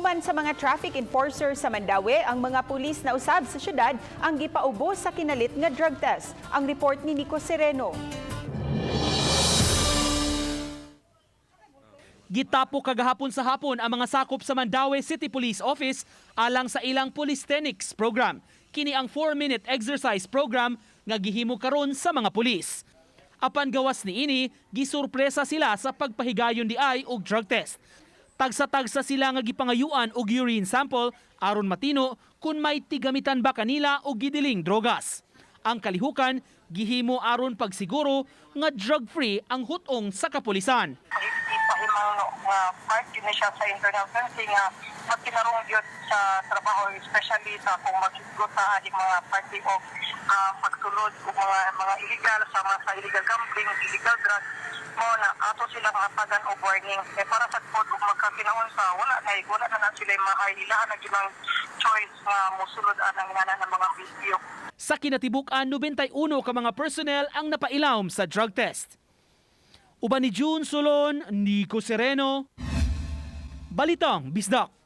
Human sa mga traffic enforcer sa Mandaue, ang mga pulis na usab sa syudad ang gipaubos sa kinalit nga drug test. Ang report ni Nico Sereno. Gitapo kagahapon sa hapon ang mga sakop sa Mandaue City Police Office alang sa ilang Policethenics program. Kini ang 4-minute exercise program nga gihimo karon sa mga pulis. Apan gawas niini, gisurpresa sila sa pagpahigayon di ay og drug test. Tagsa-tagsa sila nga gipangayuan og urine sample aron matino kung may tigamitan ba kanila og gidiling drogas. Ang kalihukan gihimo aron pagsiguro nga drug-free ang hutong sa kapulisan. Ipahimang nga part yun na siya sa internal fencing nga magkinarong gyud sa trabaho, especially sa kung maghisgot sa ating mga party of pagsulod og mga illegal sa mga sa illegal gambling, illegal drugs mo na ato sila matagan og warning eh, para sa pod ug magkakinaunsa wala na sila mahay ilahan na gyud ang choice nga mosulod anang ngana ng mga bisyo. Sa kinatibuk-an, 91 ka mga personnel ang napailawom sa drug test. Uban ni June Solon, Nico Sereno, Balitang Bisdak.